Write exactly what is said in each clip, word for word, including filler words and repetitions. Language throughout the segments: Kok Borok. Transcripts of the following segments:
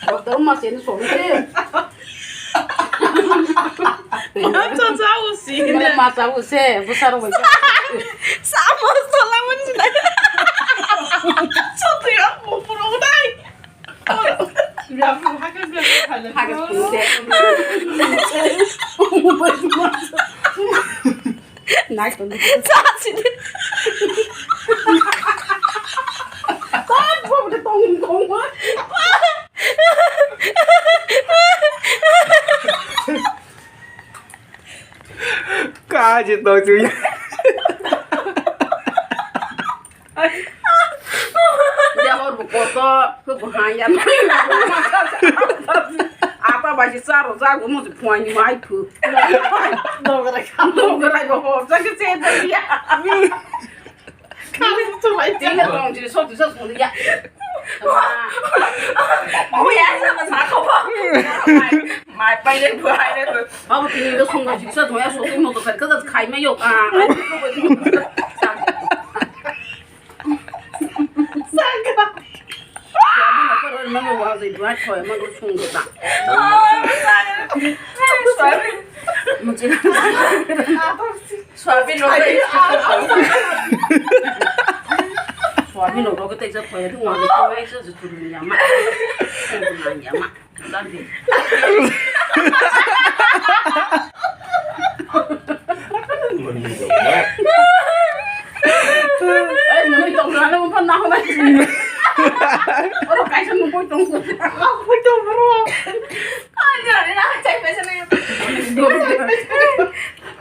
Doktor ma sini song se. Macha cha usi. Mane macha use, bwsarok bai. Samo sola mun sinai. Chotwi ang mupuro unai. Hagas pun se. Nai tong. Sa sini. Kok bo de tong tong. Kaji to chuya. Dia hor bu koto, bu bu haya. Apa basi saro zago mo phuani mai phu. Dogra ka. Dogra go ho, zaki se dia. Kali tu mai. Tinggal tong jadi satu satu ya. Mai pai le bu, hai le bu. Babu tini lo song gaji sa doya so mo to kar ka khai ma yok. Saka. Babu na ko ma wa zai dua thoi ma lo song ta. Mo chi. Soyabean rok. Soyabean rok khe teisa thoi, thung ma khe thung, teisa juturu ni yama. Thung ma yama. Dandi. Ei, mui tong na, mo phan na ho na. Oro kaisa mo poi tong. Poi tong ro. Ani ani na chai pesa na.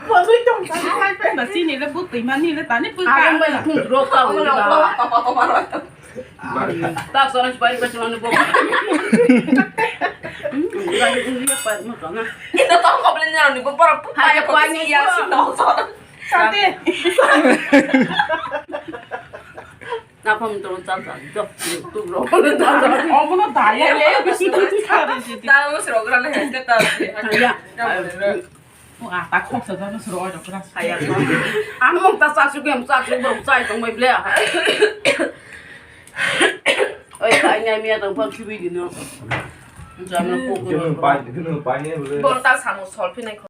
Poi tong chai pesa. Na sini le bu tui mani le tani pui ka. Ang mai thung ro ka. Ang lo ko to ko to ma ro. Tak sana supaya pesa na bo. Ini tong ko beli nyaro ni bo para. Hai ko ani ya si no so. Sate. Napam tong chal chal. Jok tu ro. Omono daya le. Dal mo sro gra le heste ta. Ya. O ata khok sa jano sro oi rok ras. Haya ko. Ano mong ta sa su gem sa su bro sa tong mai ble. Oi ta nya mi ta pang ki bi no. Jam no ko ko. Pai, pai ne bole. Bon ta samo sol phi nai.